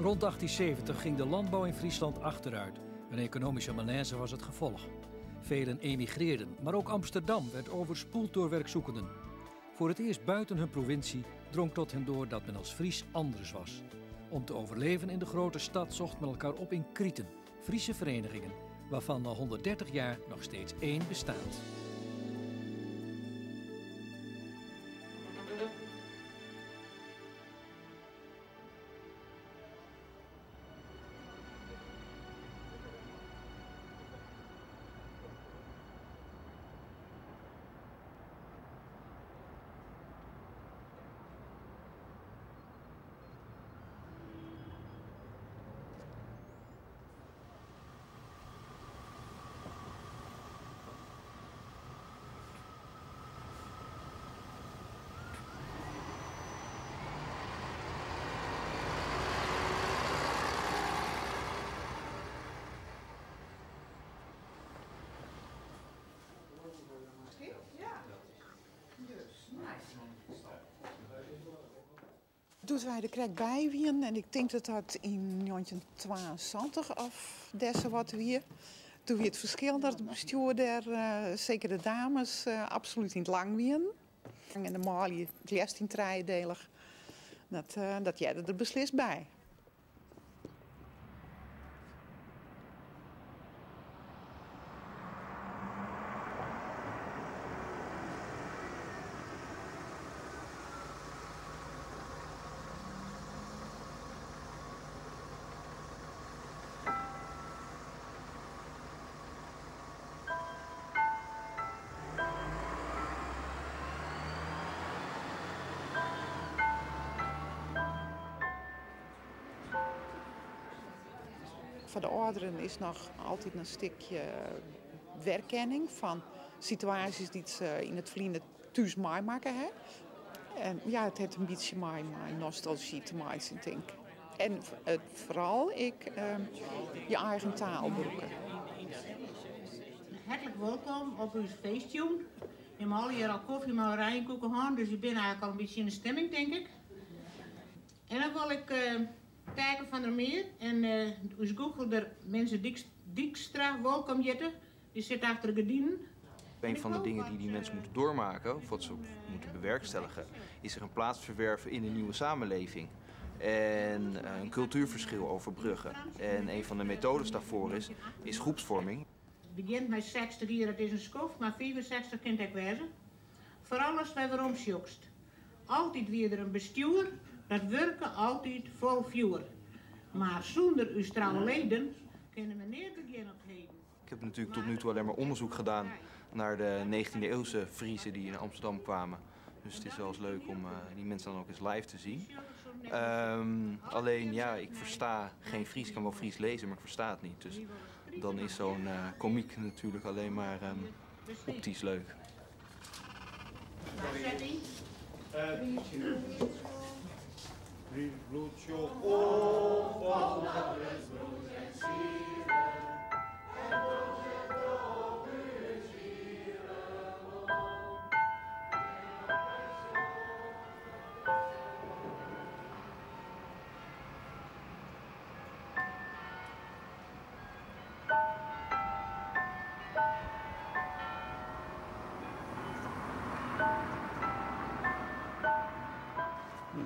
Rond 1870 ging de landbouw in Friesland achteruit. Een economische malaise was het gevolg. Velen emigreerden, maar ook Amsterdam werd overspoeld door werkzoekenden. Voor het eerst buiten hun provincie drong tot hen door dat men als Fries anders was. Om te overleven in de grote stad zocht men elkaar op in Krieten, Friese verenigingen, waarvan al 130 jaar nog steeds één bestaat. Doe't wy der krekt by wienen, en ik tink dat dat yn 1972 of dêr wat wie, doe wie it ferskil dat it bestjoer dêr, seker de dames, absolút yn it lang wienen. En de manlju it leafst yn trijedielich. Dat, dat hearde der beslist by. Foar de âlderen is noch altyd in stikje werkenning fan situaasjes dy't se yn it ferline thús meimakke ha. En ja, it hat in bytsje mei nostalgy te meitsjen, tink ik. En it foaral ek je eigen taal brûke. Hertlik wolkom op ús feestjûn. Je hawwe allegear al kofje mei oranjekoeken hân, dus je binne eigentlik al in bytsje yn de stimming, tink ik. En dan wol ik Taeke van der Meer en ús gûchelder Minze Dykstra wolkom hjitte. Dy sit achter de gerdinen. Een van de dingen die die mensen moeten doormaken, of wat ze moeten bewerkstelligen, is zich een plaats verwerven in een nieuwe samenleving. En een cultuurverschil overbruggen. En een van de methodes daarvoor is groepsvorming. Het begjint mei 60 jier, it is in skoft, mar 65 kin it ek wêze. Foaral ast wer weromsjochst. Altyd wie der in bestjoer, dat wurke altyd fol fjoer. Mar sûnder ús trouwe leden kinne we neat begjinne op 't heden. Ik heb natuurlijk tot nu toe alleen maar onderzoek gedaan naar de 19e eeuwse Friezen die in Amsterdam kwamen. Dus het is wel eens leuk om die mensen dan ook eens live te zien. Alleen, ja, ik versta geen Fries. Ik kan wel Fries lezen, maar ik versta het niet. Dus dan is zo'n komiek natuurlijk alleen maar optisch leuk.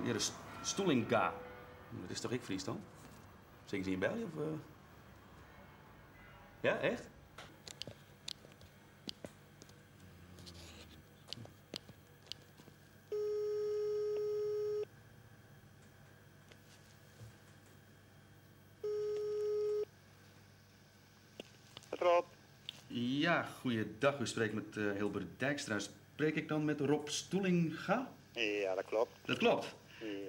Ja, de Stoelinga. Dat is toch ek Frysk dan? Sizze se yn België? Of? Ja, echt? Rob. Ja, goeiedag. U spreekt met Hilbert Dijkstra. Spreek ik dan met Rob Stoelinga? Ja, dat klopt. Dat klopt?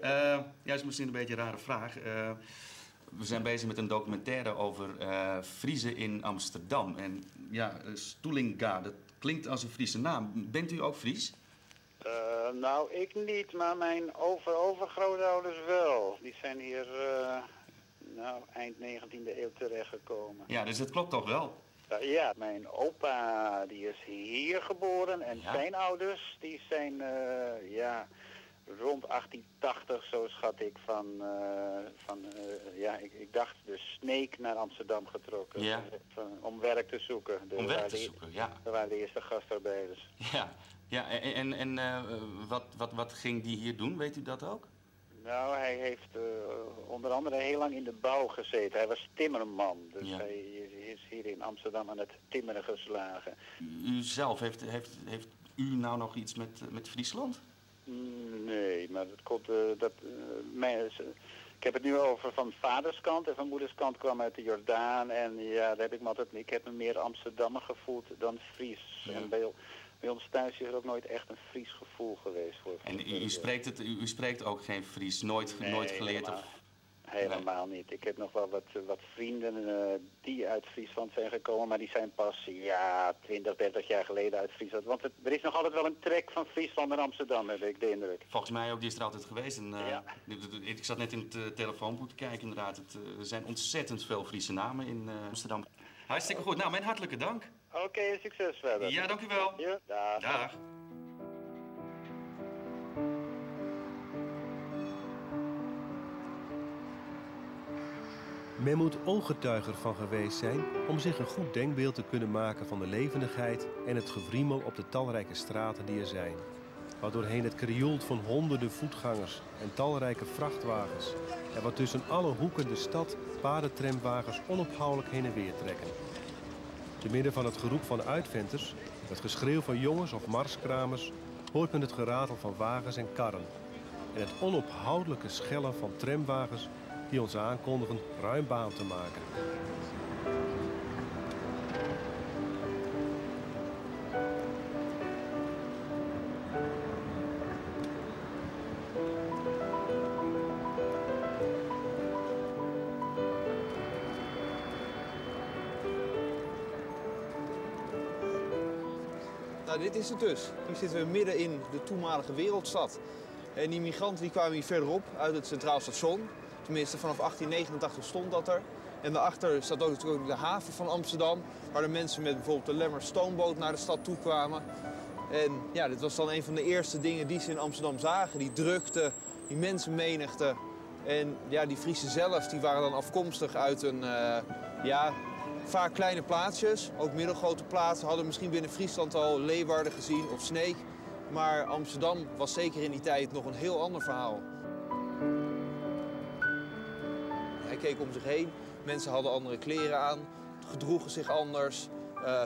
Ja. Ja, is misschien een beetje een rare vraag. We zijn bezig met een documentaire over Friezen in Amsterdam. En ja, Stoelinga, dat klinkt als een Friese naam. Bent u ook Fries? Nou, ik niet, maar mijn over-overgrootouders wel. Die zijn hier eind 19e eeuw terechtgekomen. Ja, dus dat klopt toch wel? Ja, mijn opa die is hier geboren en zijn ouders die zijn Rond 1880, zo schat ik, van, van ja, ik, ik dacht de Sneek naar Amsterdam getrokken. Ja. Van, om werk te zoeken. Om werk te zoeken, ja. Dat waren de eerste gastarbeiders. Ja, ja en, en, en wat, wat, wat ging die hier doen, weet u dat ook? Nou, hij heeft onder andere heel lang in de bouw gezeten. Hij was timmerman, dus Ja. hij is hier in Amsterdam aan het timmeren geslagen. U zelf, heeft, heeft, heeft u nou nog iets met, met Friesland? Nee, maar dat komt... dat, mijn, ik heb het nu over van vaders kant en van moeders kant kwam uit de Jordaan. En ja, daar heb ik me altijd... Ik heb me meer Amsterdammer gevoeld dan Fries. Ja. En bij, bij ons thuis is er ook nooit echt een Fries gevoel geweest. Voor En u, u spreekt, het, u, u spreekt ook geen Fries, nooit, Nee, nooit geleerd? helemaal, Of... helemaal niet. Ik heb nog wel wat, wat vrienden die uit Friesland zijn gekomen, maar die zijn pas ja, 20, 30 jaar geleden uit Friesland. Want het, er is nog altijd wel een trek van Friesland naar Amsterdam, heb ik de indruk. Volgens mij ook, die is er altijd geweest. En, Ja. Ik zat net in het telefoonboek te kijken, inderdaad. Het, er zijn ontzettend veel Friese namen in Amsterdam. Hartstikke goed. Nou, mijn hartelijke dank. Oké, okay, succes verder. Ja, dank u wel. Ja, dag. Dag. Men moet ooggetuiger van geweest zijn om zich een goed denkbeeld te kunnen maken van de levendigheid en het gewriemel op de talrijke straten die er zijn. Waardoorheen het krioelt van honderden voetgangers en talrijke vrachtwagens en wat tussen alle hoeken de stad paardentramwagens onophoudelijk heen en weer trekken. Te midden van het geroep van uitventers, het geschreeuw van jongens of marskramers, hoort men het geratel van wagens en karren en het onophoudelijke schellen van tramwagens die ons aankondigen ruim baan te maken. Nou, dit is het dus. Hier zitten we midden in de toenmalige wereldstad. En die migranten die kwamen hier verderop uit het Centraal Station. Tenminste, vanaf 1889 stond dat er. En daarachter staat ook natuurlijk de haven van Amsterdam, waar de mensen met bijvoorbeeld de Lemmer stoomboot naar de stad toe kwamen. En ja, dit was dan een van de eerste dingen die ze in Amsterdam zagen. Die drukte, die mensenmenigte. En ja, die Friesen zelf, die waren dan afkomstig uit een, ja, vaak kleine plaatsjes. Ook middelgrote plaatsen hadden misschien binnen Friesland al Leeuwarden gezien of Sneek. Maar Amsterdam was zeker in die tijd nog een heel ander verhaal. Hij keek om zich heen. Mensen hadden andere kleren aan, gedroegen zich anders,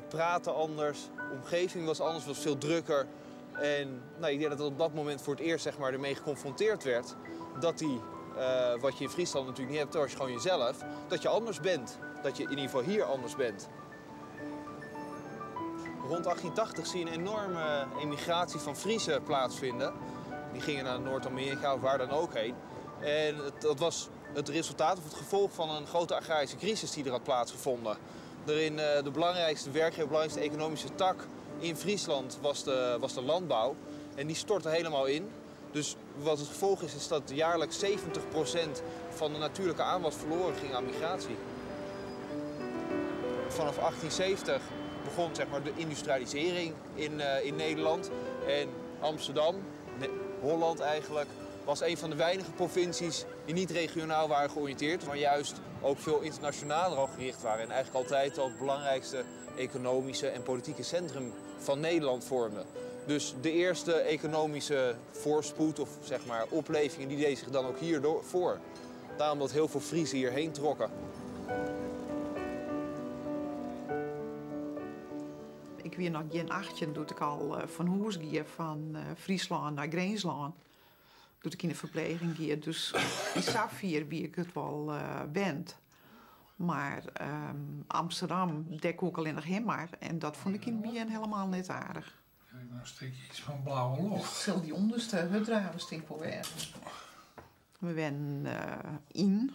praatten anders. De omgeving was anders, was veel drukker. En nou, ik denk dat dat op dat moment voor het eerst zeg maar, ermee geconfronteerd werd. Dat die, wat je in Friesland natuurlijk niet hebt, dat was je gewoon jezelf, dat je anders bent. Dat je in ieder geval hier anders bent. Rond 1880 zie je een enorme emigratie van Friezen plaatsvinden. Die gingen naar Noord-Amerika of waar dan ook heen. En dat was het resultaat of het gevolg van een grote agrarische crisis die er had plaatsgevonden. Daarin de belangrijkste werkgever, de belangrijkste economische tak in Friesland was de landbouw. En die stortte helemaal in. Dus wat het gevolg is, is dat jaarlijks 70% van de natuurlijke aanwas verloren ging aan migratie. Vanaf 1870 begon zeg maar, de industrialisering in Nederland. En Amsterdam, Holland eigenlijk, was een van de weinige provincies die niet regionaal waren georiënteerd, maar juist ook veel internationaler al gericht waren. En eigenlijk altijd al het belangrijkste economische en politieke centrum van Nederland vormden. Dus de eerste economische voorspoed of zeg maar, oplevingen, die deden zich dan ook hier voor. Daarom dat heel veel Friezen hierheen trokken. Ik weer nog geen 18, doe ik al van Hoesgier van Friesland naar Greensland. Doe ik in de verpleging hier. Dus in Safir wie ik het wel bent. Maar Amsterdam dek ook alleen nog heen maar. En dat vond ik in het begin helemaal niet aardig. Kijk, nou steek je iets van blauwe lucht. Stel die onderste hudraven stink wel weer. We zijn in.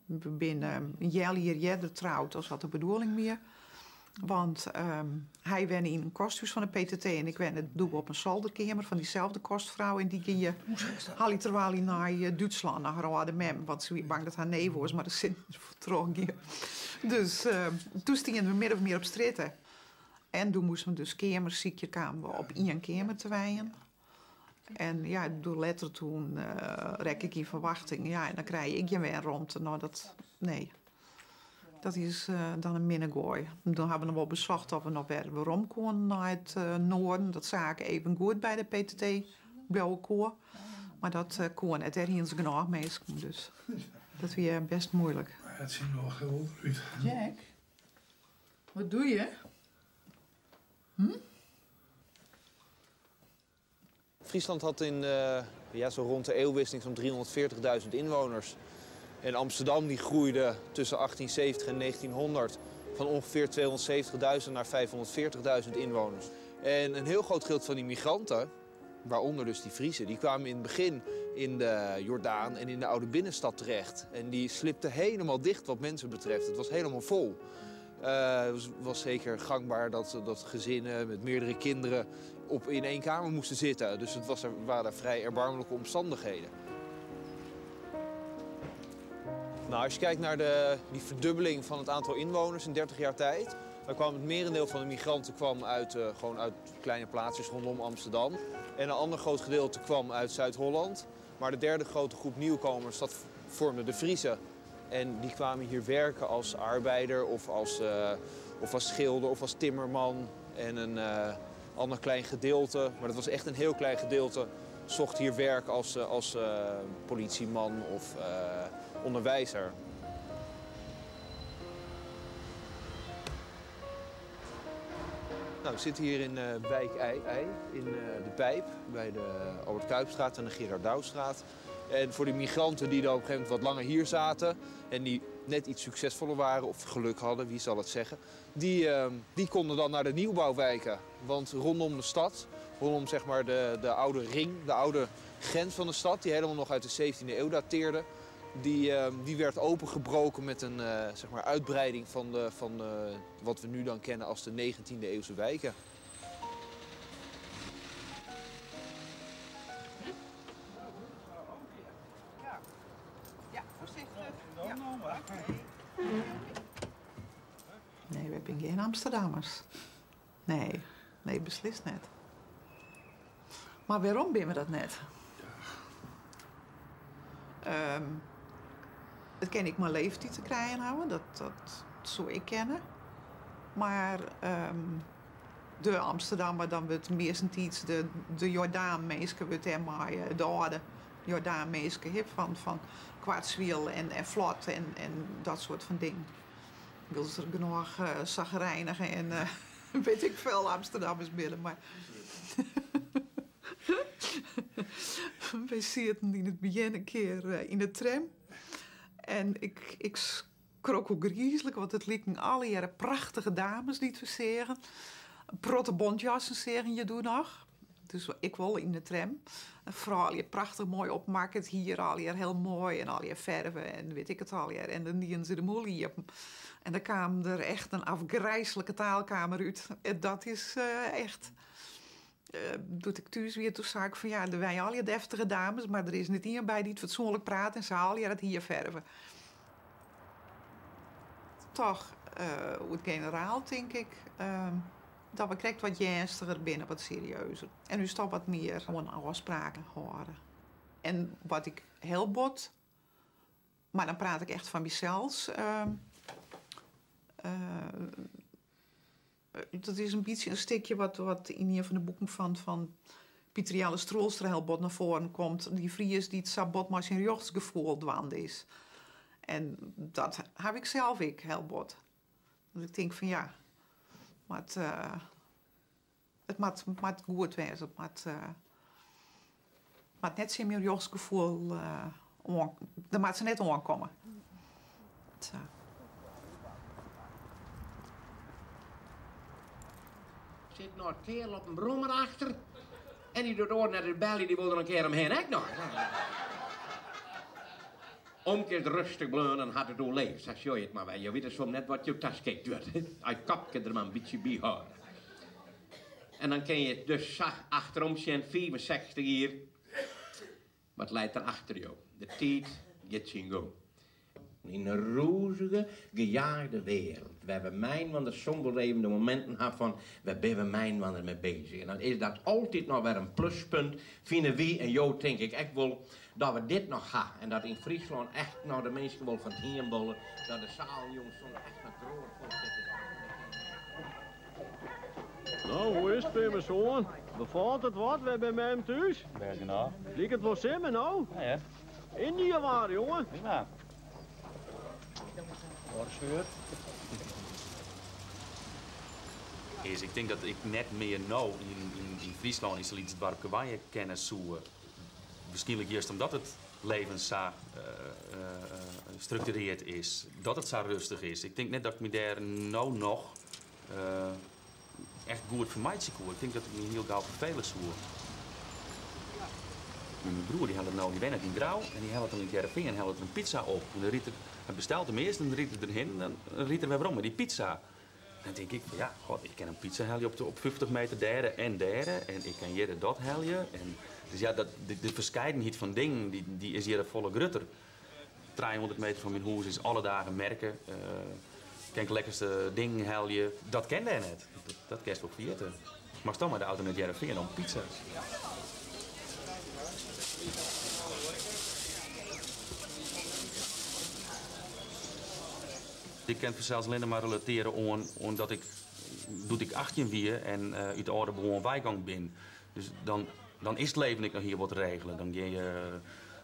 We zijn een jaar hier eerder trouwd als had de bedoeling meer. Want hij wende in een kosthuis van de PTT en ik wende doe op een zolderkamer van diezelfde kostvrouw. En die ging je terwijl hij naar Duitsland, naar haar mem. Want ze was bang dat haar neef was, maar de zin vertrok. Dus toen stingen we meer of meer op stritten. En toen moesten we dus kamers, ziekje kwamen we op één kamer te wijnen. En ja, doe letter toen rekke ik yn ferwachting. Ja, en dan krije je ek gjin wenromte. No, dat, nee. Dat is dan in minne goai. Dan ha we noch wol besocht oft we noch wer werom koenen nei it noarden. Dat Sake even goed by de PTT bliuwe koe. Mar dat koe net. Dêr hienen se genôch minsken, dus dat wie best muoilik. Het ziet er wel heel uit. Jack, wat doe je? Hm? Friesland had in, ja, zo rond de eeuwwisseling zo'n 340.000 inwoners. En Amsterdam die groeide tussen 1870 en 1900 van ongeveer 270.000 naar 540.000 inwoners. En een heel groot gedeelte van die migranten, waaronder dus die Friezen, die kwamen in het begin in de Jordaan en in de oude binnenstad terecht. En die slipten helemaal dicht wat mensen betreft. Het was helemaal vol. Het was zeker gangbaar dat gezinnen met meerdere kinderen in één kamer moesten zitten. Dus het waren vrij erbarmelijke omstandigheden. Nou, als je kijkt naar die verdubbeling van het aantal inwoners in 30 jaar tijd, dan kwam het merendeel van de migranten gewoon uit kleine plaatsjes rondom Amsterdam. En een ander groot gedeelte kwam uit Zuid-Holland. Maar de derde grote groep nieuwkomers, dat vormden de Friezen. En die kwamen hier werken als arbeider of als schilder of als timmerman. En een ander klein gedeelte, maar dat was echt een heel klein gedeelte, zocht hier werk als politieman of onderwijzer. We zitten hier in wijk IJ, in de Pijp, bij de Albert Cuypstraat en de Gerard Douwstraat. En voor de migranten die dan op een gegeven moment wat langer hier zaten en die net iets succesvoller waren of geluk hadden, wie zal het zeggen, die konden dan naar de nieuwbouwwijken. Want rondom de stad, rondom de oude ring, de oude grens van de stad, die helemaal nog uit de 17e eeuw dateerde, die werd opengebroken met een uitbreiding van wat we nu dan kennen als de 19e eeuwse wijken. Ja, voorzichtig. Ja. Nee, we zijn geen Amsterdammers. Nee, nee, beslist net. Maar waarom ben we dat net? Het ken ik mijn leeftijd te krijgen houden, dat zou ik kennen. Maar de Amsterdammer, dan wordt meestens de Jordaanmeeske, wordt er maar de oude Jordaanmeeske, hè, van Kwartswiel en Vlot en dat soort van dingen. Wil ze er genoeg zagrijnigen en weet ik veel Amsterdammers binnen, maar wij zitten in het begin een keer in de tram. En ik schrok ook griezelig, want het lieken alle jaren prachtige dames die te zeggen. Protte bontjassen zeggen je doet nog. Dus ik wil in de tram. En vooral je prachtig mooi opmaken. Het hier al hier heel mooi en al je verven en weet ik het al hier. En dan dienen ze de moel hier. En dan kwam er echt een afgrijselijke taalkamer uit. En dat is echt... Doet ik thuis weer, toen zei ik van ja, er zijn al je deftige dames, maar er is niet iemand bij die het fatsoenlijk praat en ze al je het hier verven. Toch, hoe het generaal denk ik, dat we krijgt wat ernstiger binnen, wat serieuzer. En nu is toch wat meer gewoon afspraken horen. En wat ik heel bot, maar dan praat ik echt van mezelf. Dat is een beetje een stukje wat in een van de boeken van Pieter Jelle Stroelstra heel bot naar voren komt. Die Fries die het sabot maar zijn jochtsgevoel dwand is. En dat heb ik zelf ik heel bot. Want ik denk van ja, maar het moet goed wezen. Het moet net zijn jochtsgevoel, daar moet ze net aankomen. Zo. Zit nou een kerel op een brommer achter en die doet oor naar de belly, die wil er een keer omheen, hè, nog. Omkeert rustig blijven en had het doorleefd, zeg je het maar bij. Je weet dus soms net wat je tas kijkt doet. Hij kapje er maar een beetje bij houden. En dan kun je dus zag achterom zijn, 65 hier. Wat leidt er achter jou? De tijd gaat zijn gang. Yn in rûzige, gejaagde wereld, wêr we mei-inoar soms wol even de mominten ha fan wêr binne we mei-inoar mei bezich. En dan is dat altyd noch wer in pluspunt, fine wy en jo tink ik ek wol, dat we dit noch ha. En dat yn Fryslân echt noch de minsken wol fan it hiem wolle, dat de salen jûns soms echt noch groot fol sitte. No, hoe is it by myn soan? Befalt it wat wer by mem thús? Bêst genôch. Liket wol simmer no. Ja, ja. Yndië waar, jonge. Prima. Is, ik tink dat ik net mear no yn Fryslân yn sa'n lyts doarpke wenje kinne soe. Wierskynlik just omdat it leven sa struktureard is, dat it sa rêstich is. Ik tink net dat ik my dêr no noch echt goed fermeitsje koe. Ik tink dat ik my hiel gau ferfele soe. Myn broer dy hellet no, dy wennet yn Grou en dy hellet dan yn it Hearrenfean hellet er in pizza op. En dan rydt er, hy bestelt him earst en dan rydt er derhin en dan rydt er wer werom mei dy pizza. Dan tink ik fan ja, god, ik kin in pizza helje op 50 meter dêre en dêre en ik kin hjirre dat helje. En, dus ja, dat, de ferskeidenheid fan dingen dy is hjirre folle grutter. 300 meter fan myn hûs is alle dagen merke. Kin ik lekkerste dingen helje. Dat kin dêr net. Dat kinst wol ferjitte. Moatst dan mei de auto nei it Hearrenfean om pizza's. Ik kin fansels allinnich mar relatearje oan dat ik doe't ik 18 wie en út de âlde boan weigong bin. Dus dan is it leven ek noch hiel wat regele. Dan gean je,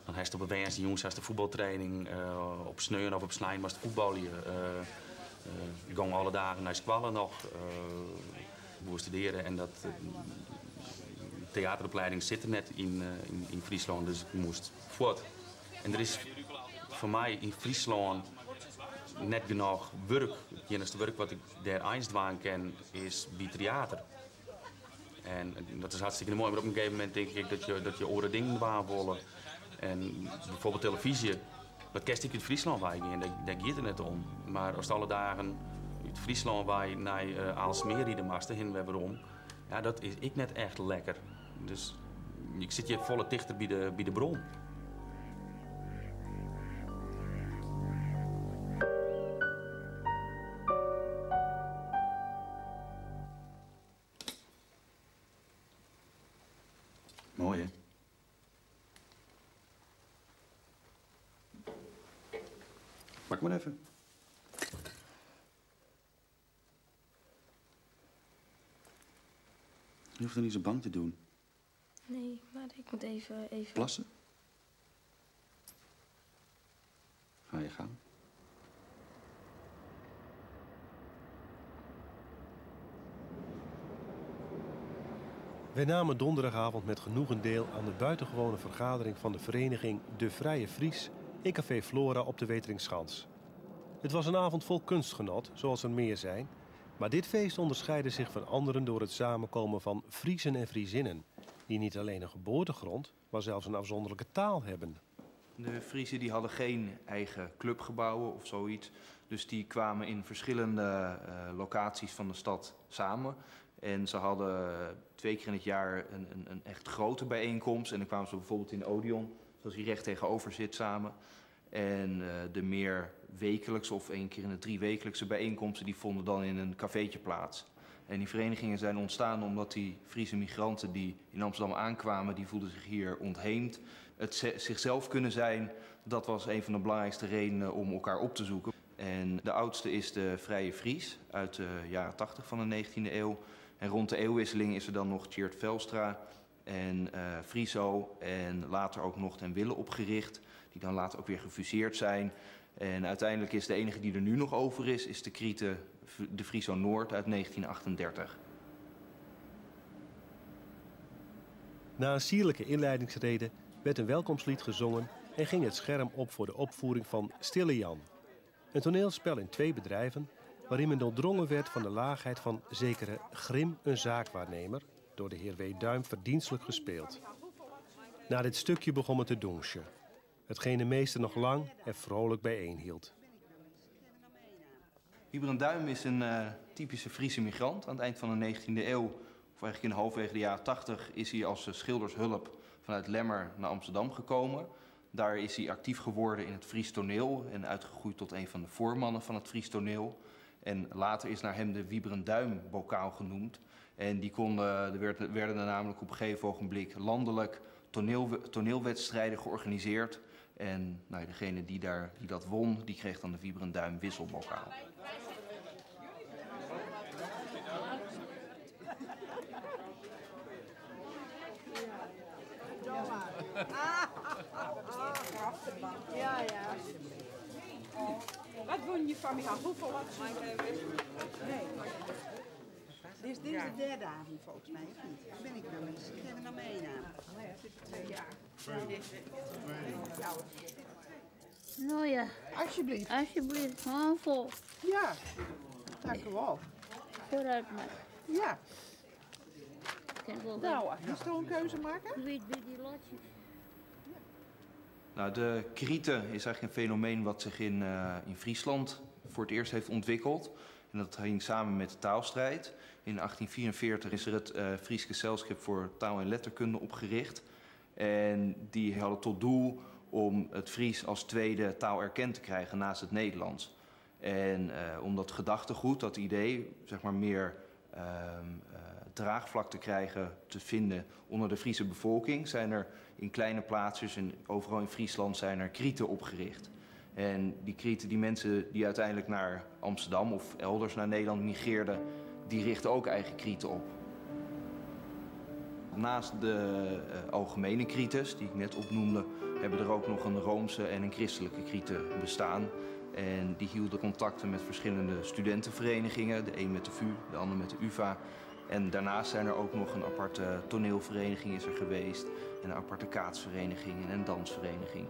dan hast op de woansdeitejûns hast de fuotbaltraining, op sneon of op snein moatst fuotbalje. Ik gong alle dagen nei skoalle noch, woe studearje en dat teateroplieding sit der net yn Fryslân, dus ik moast fuort. En der is foar my yn Fryslân net genôch wurk. It iennichste wurk wat ik dêr eins dwaan kin is by teater. En dat is hartstikke moai, mar op in gegeven momint tink ik dat je oare dingen dwaan wolle. En byfoarbyld telefyzje, dat kinst ek út Fryslân wei gean, dêr giet it net om. Mar ast alle dagen út Fryslân wei nei Aalsmeer ride moatst, hin en wer werom, ja, dat is ek net echt lekker. Dus ik sit hjir folle tichter by de bron. Moai, hè? Pak mar even. Je hoeft er niet zo bang te doen. Nee, maar ik moet even... Plassen? Ga je gang. Wij namen donderdagavond met genoegen deel aan de buitengewone vergadering van de vereniging De Vrije Fries in Café Flora op de Weteringschans. Het was een avond vol kunstgenot, zoals er meer zijn, maar dit feest onderscheidde zich van anderen door het samenkomen van Friezen en Friezinnen, die niet alleen een geboortegrond, maar zelfs een afzonderlijke taal hebben. De Friezen die hadden geen eigen clubgebouwen of zoiets, dus die kwamen in verschillende locaties van de stad samen. En ze hadden 2 keer in het jaar een echt grote bijeenkomst. En dan kwamen ze bijvoorbeeld in Odeon, zoals hier recht tegenover zit, samen. En de meer wekelijkse of 1 keer in de 3 wekelijkse bijeenkomsten, die vonden dan in een cafeetje plaats. En die verenigingen zijn ontstaan omdat die Friese migranten die in Amsterdam aankwamen, die voelden zich hier ontheemd. Het zichzelf kunnen zijn, dat was een van de belangrijkste redenen om elkaar op te zoeken. En de oudste is de Vrije Fries uit de jaren 80 van de 19e eeuw. En rond de eeuwwisseling is er dan nog Tjeerd Velstra en Friso en later ook nog Ten Wille opgericht, die dan later ook weer gefuseerd zijn. En uiteindelijk is de enige die er nu nog over is, is de Krite de Friso Noord uit 1938. Na een sierlijke inleidingsrede werd een welkomstlied gezongen en ging het scherm op voor de opvoering van Stille Jan. Een toneelspel in 2 bedrijven waarin men doordrongen werd van de laagheid van zekere Grim, een zaakwaarnemer, door de heer W. Duim verdienstelijk gespeeld. Na dit stukje begon het te donsje, hetgeen de meester nog lang en vrolijk bijeenhield. Wiebren Duim is een typische Friese migrant. Aan het eind van de 19e eeuw, of eigenlijk in halverwege de jaren 80, is hij als schildershulp vanuit Lemmer naar Amsterdam gekomen. Daar is hij actief geworden in het Fries toneel en uitgegroeid tot een van de voormannen van het Fries toneel. En later is naar hem de Wiebren Duim-bokaal genoemd. En die konden, er werden er namelijk op een gegeven ogenblik landelijk toneelwedstrijden georganiseerd. En nou, degene die dat won, die kreeg dan de Wiebren Duim wisselbokaal. Ja, ja. Wat woon je van mij? Hoeveel wat? Nee. Dit is de derde avond volgens mij, of niet? Daar ben ik wel eens. Ik heb er nog maar één aan. Nee, het is 2 jaar. Nou ja. Alsjeblieft. Alsjeblieft, gewoon vol. Ja, dank u wel. Vooruit maar. Ja. Kan nou, moest je een keuze maken? Wie die lotjes. Nou, de krieten is eigenlijk een fenomeen wat zich in Friesland voor het eerst heeft ontwikkeld. En dat hing samen met de taalstrijd. In 1844 is er het Frieske Selskap voor Taal en Letterkunde opgericht. En die hadden tot doel om het Fries als tweede taal erkend te krijgen naast het Nederlands. En om dat gedachtegoed, dat idee, zeg maar meer draagvlak te krijgen, te vinden onder de Friese bevolking, zijn er in kleine plaatsjes en overal in Friesland zijn er krieten opgericht. En die krieten, die mensen die uiteindelijk naar Amsterdam of elders naar Nederland migreerden, die richtten ook eigen krieten op. Naast de algemene krites, die ik net opnoemde, hebben er ook nog een Roomse en een christelijke kriete bestaan. En die hielden contacten met verschillende studentenverenigingen, de een met de VU, de ander met de UvA. En daarnaast zijn er ook nog een aparte toneelvereniging is er geweest, en een aparte kaatsvereniging en een dansvereniging.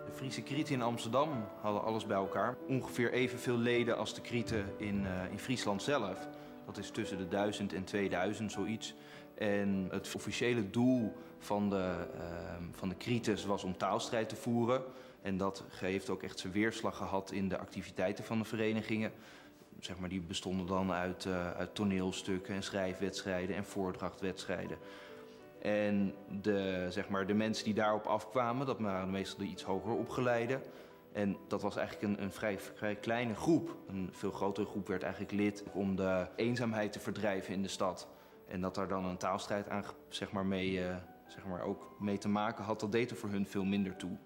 De Friese krieten in Amsterdam hadden alles bij elkaar. Ongeveer evenveel leden als de krieten in Friesland zelf. Dat is tussen de 1000 en 2000, zoiets. En het officiële doel van de krites was om taalstrijd te voeren. En dat heeft ook echt zijn weerslag gehad in de activiteiten van de verenigingen. Zeg maar, die bestonden dan uit toneelstukken en schrijfwedstrijden en voordrachtwedstrijden. En zeg maar, de mensen die daarop afkwamen, dat waren meestal de iets hoger opgeleiden. En dat was eigenlijk een vrij kleine groep. Een veel grotere groep werd eigenlijk lid om de eenzaamheid te verdrijven in de stad. En dat daar dan een taalstrijd aan, zeg maar, mee, zeg maar, ook mee te maken had, dat deed er voor hun veel minder toe.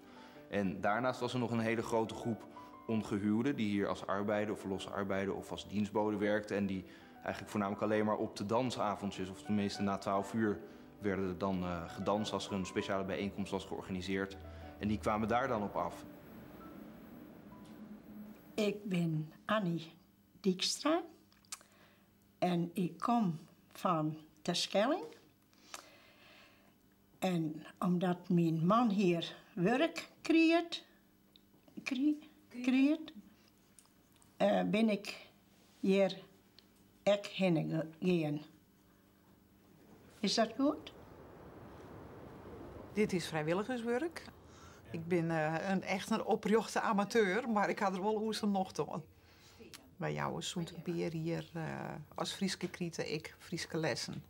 En daarnaast was er nog een hele grote groep ongehuwden die hier als arbeider of losse arbeider of als dienstbode werkten. En die eigenlijk voornamelijk alleen maar op de dansavondjes, of tenminste na 12 uur, werden er dan gedanst als er een speciale bijeenkomst was georganiseerd. En die kwamen daar dan op af. Ik ben Annie Dijkstra en ik kom van Terschelling. En omdat mijn man hier werk creëert, ben ik hier ook heen gegaan. Is dat goed? Dit is vrijwilligerswerk. Ik ben echt een oprechte amateur, maar ik had er wel oesten nog aan. Bij jou is zo'n beer hier als Frieske krieten, ik Frieske lessen.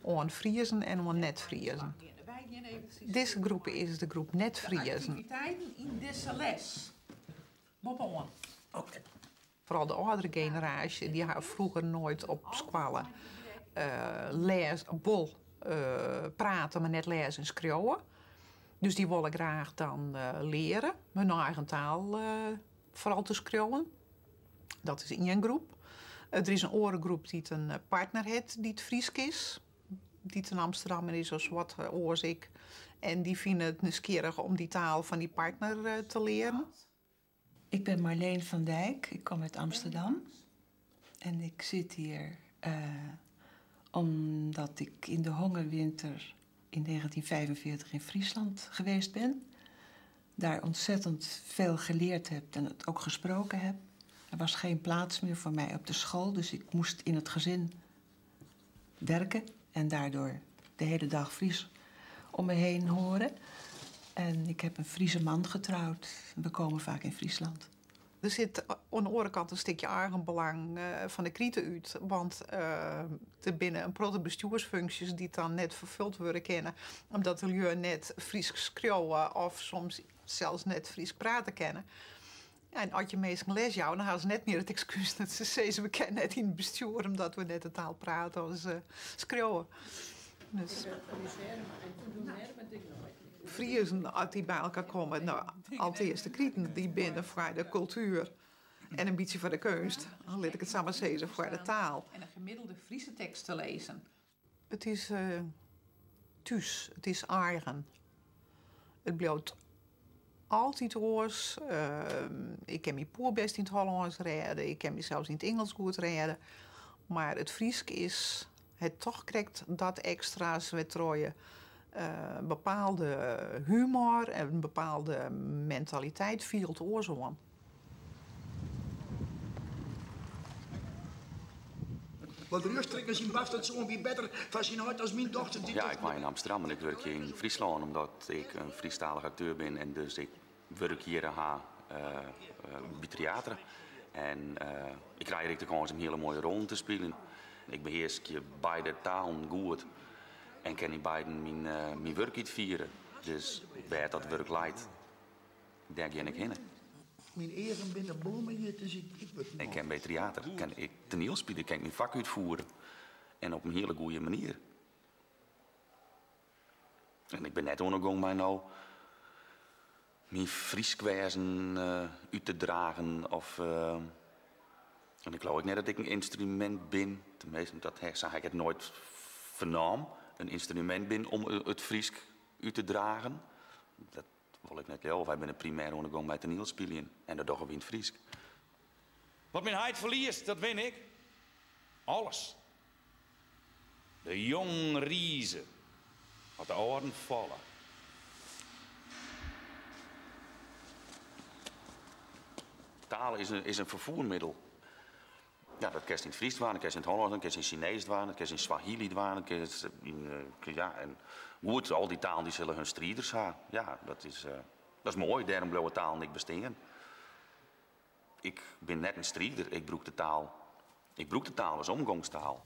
Oan Friezen en oan net Friezen. Deze groep is de groep net Friezen. Activiteiten in deze les. Bob on. Oké. Vooral de oudere generatie, die hebben vroeger nooit op squallen les, bol praten, maar net lezen en schreeuwen. Dus die willen graag dan leren, hun eigen taal vooral te schreeuwen. Dat is in een groep. Er is een orengroep die een partner heeft die het Friesk is. Die in Amsterdam is of wat oors ik. En die vinden het nieuwsgierig om die taal van die partner te leren. Ik ben Marleen van Dijk, ik kom uit Amsterdam. En ik zit hier omdat ik in de hongerwinter in 1945 in Friesland geweest ben. Daar ontzettend veel geleerd heb en het ook gesproken heb. Er was geen plaats meer voor mij op de school, dus ik moest in het gezin werken. En daardoor de hele dag Fries om me heen horen. En ik heb een Friese man getrouwd. We komen vaak in Friesland. Der sit oan de oare kant in stikje eigenbelang fan de krite út, want der binne in protte bestjoersfunksjes dy't dan net ferfuld wurde kinne, omdat de lju net Frysk skriuwe of soms sels net Frysk prate kinne. En as je minsken les jouwe, dan hawwe se net mear it ekskús dat se sizze we kinne net yn it bestjoer omdat we net de taal prate of skriuwe. Dus. Friezen, as dy by elkoar komme, no, alteast de kriten, dy binne foar de kultuer en in bytsje foar de keunst, lit ik it sa mar sizze, foar de taal. En in gemiddelde Friese tekst te lezen. It is thús, it is eigen. It bliuwt altyd oars. Ik kin my poerbêst yn it Hollânsk rêde, ik kin mysels yn it Ingelsk goed rêde. Mar it Frysk is hat toch krekt dat ekstra's wêrtroch je in bepaalde humor en in bepaalde mentaliteit fielt oars oan. Want rjochtstrekken syn basterdsoan wie better foar syn heit as myn dochter dy't. Ja, ik wenje yn Amsterdam en ik wurkje yn Fryslân omdat ik in Frysktalige akteur bin en dus ik wurk hjir ha by Tryater. En ik krij hjir ek de kâns om hiele moaie rollen te spyljen. Ik behearskje beide talen goed en kin yn beiden myn wurk útfiere. Dus wêr't dat wurk leit, dêr gean ik hinne. Myn eagen binne bommehjit, dus ik wurd Ik kin by Tryater kin ik toanielspylje, kin ik myn fak útfiere en op in hiele goede manier. En ik bin net oan 'e gong mei no myn Frysk wêzen út te dragen of en ik leau ek net dat ik in ynstrumint bin, teminsten dat sa ha ik it noait fernaam, in ynstrumint bin om it Frysk út te dragen. Dat wol ik net leauwe. Wy binne primêr oan 'e gong mei toanielspyljen en dat dogge we yn it Frysk. Wat myn heit ferliest, dat win ik. Alles. De jongen rize, as de âlden falle. Taal is in ferfoermiddel. Ja, dat kinst yn it Frysk dwaan, dat kinst yn it Hollânsk dwaan, dat kinst yn Sinees dwaan, dat kinst yn Swahili dwaan, dat kinst yn, ja, en goed, al dy talen dy sille hun striders ha. Ja, dat is, dat is moai, dêrom bliuwe talen ek bestean. Ik bin net in strider, ik brûk de taal, ik brûk de taal as omgongstaal.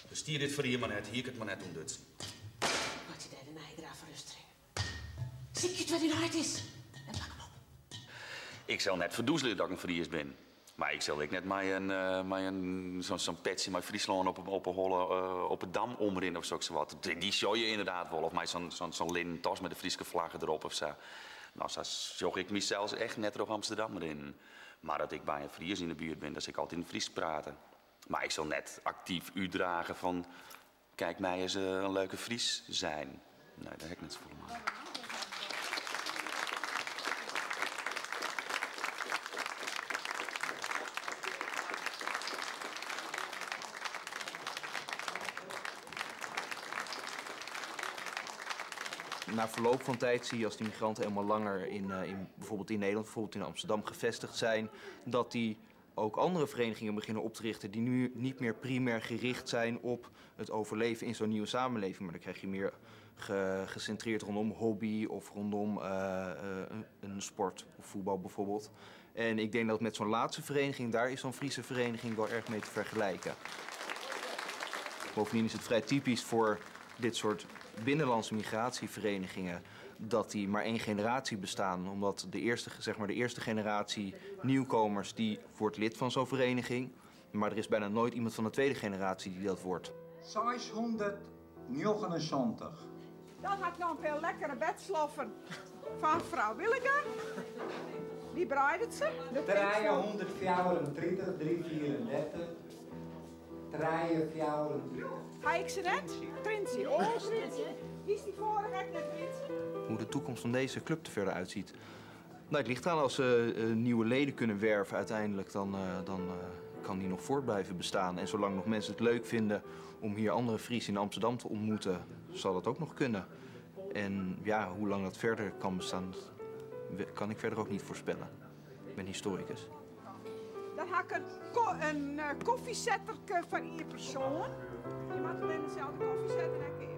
Bestie dit ferried mar net, hie ik it mar net ûntdutsen. Wat je dêr de nije graaf fan rust bringe. Sykje út wêr't dyn heit is en pak him op. Ik sil net ferdûzelje dat ik in Fries bin. Mar ik sil ek net mei in, mei in sa'n petsje mei Fryslân op 'e holle op 'e Dam omrinne of soksawat. Dy sjogge je ynderdaad wol. Of mei sa'n linnen tas mei de Fryske flagge derop of sa. No, sa sjoch ik mysels echt net troch Amsterdam rinnen. Mar as ik by in Fries yn 'e buert bin, dan sil ik altyd yn it Frysk prate. Mar ik sil net aktyf útdrage fan kijk my ris in leuke Fries zijn. Nee, dêr ha ik net safolle mei. Na verloop van tijd zie je als die migranten eenmaal langer in bijvoorbeeld in Nederland, bijvoorbeeld in Amsterdam gevestigd zijn, dat die ook andere verenigingen beginnen op te richten die nu niet meer primair gericht zijn op het overleven in zo'n nieuwe samenleving. Maar dan krijg je meer gecentreerd rondom hobby of rondom een sport of voetbal bijvoorbeeld. En ik denk dat met zo'n laatste vereniging, daar is zo'n Friese vereniging wel erg mee te vergelijken. Bovendien is het vrij typisch voor dit soort binnenlandse migratieverenigingen dat die maar één generatie bestaan. Omdat de eerste generatie nieuwkomers die wordt lid van zo'n vereniging. Maar er is bijna nooit iemand van de tweede generatie die dat wordt. 679. Dan had ik nog een paar lekkere bedsloffen van vrouw Willeke. Die breidt ze. Dat 334, 334. 334. Ga ik ze net? Prinsje. Oh, Prinsje. Wie is die vorige net, Prinsje? Hoe de toekomst van deze club er verder uitziet? Het ligt eraan als ze nieuwe leden kunnen werven uiteindelijk, dan kan die nog voort blijven bestaan. En zolang nog mensen het leuk vinden om hier andere Friesen in Amsterdam te ontmoeten, zal dat ook nog kunnen. En hoe lang dat verder kan bestaan, dat kan ik verder ook niet voorspellen. Ik ben historicus. Dan heb ik een koffiezetterke van één persoon. Je mag alleen dezelfde koffie zetten, hè, keer.